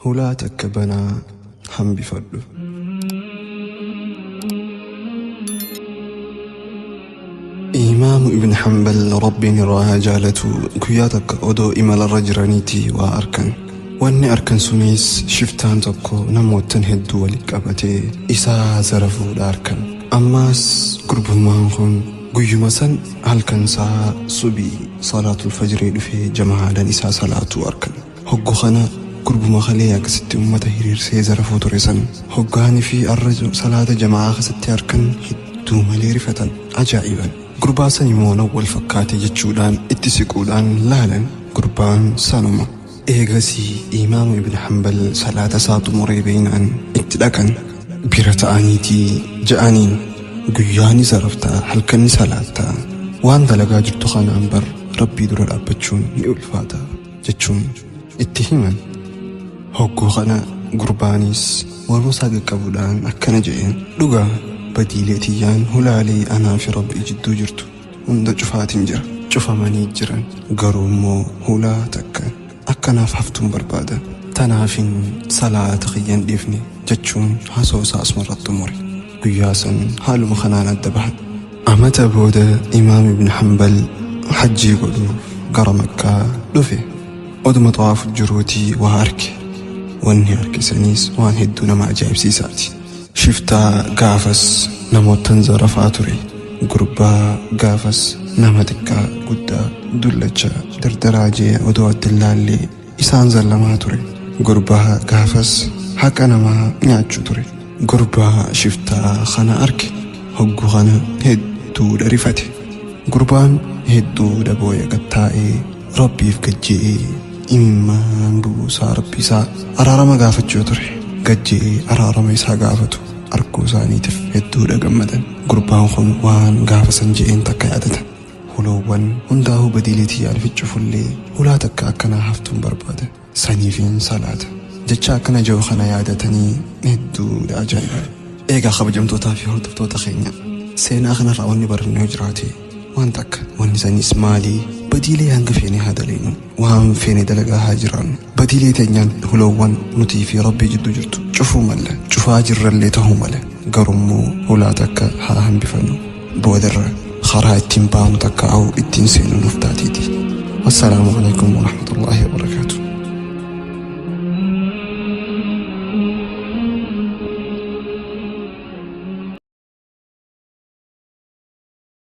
Hulaa takka banaa hambifadhu. Imaamu Ibn Hanbal Rabbiin irraa haa jaalatu guyyaa takka odoo imalarra jiraniiti waa arkan. Wanni arkan sunis shiftaan tokko namoottan hedduu walitti qabatee isaa zarafuudha arkan. Ammaas gurbummaan kun guyyuma san halkan isaa subii salaatul fajrii dhufee jamaadhan isaa salaatuu arkan. Hoggu kana gurbuma kalee akkasitti ummata hiriirsee zarafuu ture san hoggaanii fi arra salaata jama'aa keessatti arkan hedduu malee rifatan, ajaa'iban. Gurbaa san immoo nan wal fakkaate jechuudhaan itti siquudhaan laalan, gurbaan sanuma. Eegasii Imaamu Ibn Hanbal salaata isaa xumuree beeynaan itti dhaqan. Bira ta'aniitii ja'aniin, guyyaa ni zarafta, halkan ni salaatta, waan dalagaa jirtu kanaan bar Rabbii dura dhaabbachuun ni ulfaata jechuun itti himan. Hogguu kana gurbaanis morma isaa qaqqabuudhaan akkana je'een, dhugaa badiilee tiyyaan hulaalee anaa fi Rabbii jidduu jirtu hunda cufaatiin jira, cufamanii jiran, garuu immoo hulaa takka akkanaaf haftuun barbaada, tanaafin salaata kiyya hin dhiifne jechuun haasoo isaa asumarratti xumure. Guyyaa san haaluma kanaan adda bahan. Amata booda Imaam Ibn Hanbal hajjii godhuuf gara Makkaa dhufe. Oduma xawaafu jiruutii waa arke. Wanni arke saniis waan hedduu nama ajaa'ibsiisaati. Shiftaa gaafas namoottan zarafaa ture. Gurbaa gaafas nama xiqqaa guddaa dullacha dardaraa jee odoo adda hin laallee isaan zallamaa ture. Gurbaa gaafas haqa namaa nyaachuu ture. Gurbaa shiftaa kana arke. Hoggu kana hedduudha rifate. Gurbaan hedduudha booya gad taa'ee Rabbiif gad je'ee imimmaan buusaa Rabbi isaa araarama gaafachuu ture. Gad je'ee araarama isaa gaafatu arkuu isaaniitif hedduudha gammadan. Gurbaan kun waan gaafa san je'een takka yaadatan. Huloowwan hundaahuu badiilee tiyyaan fi cufullee hulaa takka akkanaa haftuun barbaada. Saniifiin salaata. Jecha akkana je'u kana yaadatanii hedduudha ajaa'iban. Eegaa kabajamtootaa fi hordoftoota keenya, seenaa kanarraa wanni barannu yoo jiraate waan takka. Wanni saniis maali? Badiilee hanga feene haa daleynu, waan feene dalagaa haa jiraannu, badiilee teenyaan huloowwan nutii fi Rabbii jidduu jirtu cufuu malla, cufaa jirrallee tahuu mala. Garummoo hulaa takka haa hambifannu. Boodarra karaa ittiin baanu takkaa'uu ittiin seenu nuuf taatiiti. Wassalaamu alaikum warahmatullaahi wabarakaatuh.